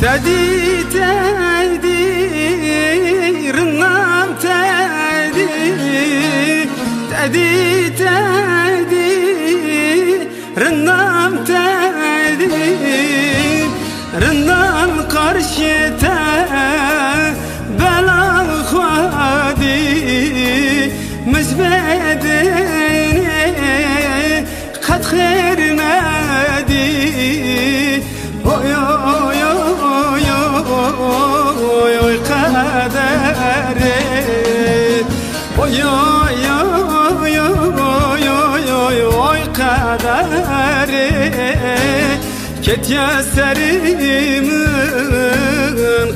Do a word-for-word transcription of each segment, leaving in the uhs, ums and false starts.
Tedî, tedî, rinam tedî, tedî, tedî, rinam tedî, rinam qarşî te bela xwedî, min ji vê dinê qet xêr nedî. Oy, oy, oy, oy, oy, qederê. Oy, oy, oy, oy, oy, oy, oy, qederê. Ketiye serî min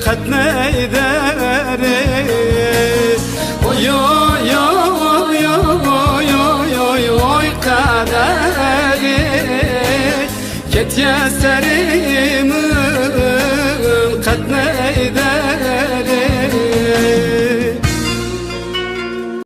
qet neyderê. Oy, oy, oy, oy, oy, oy, oy, qederê. Ketiye serî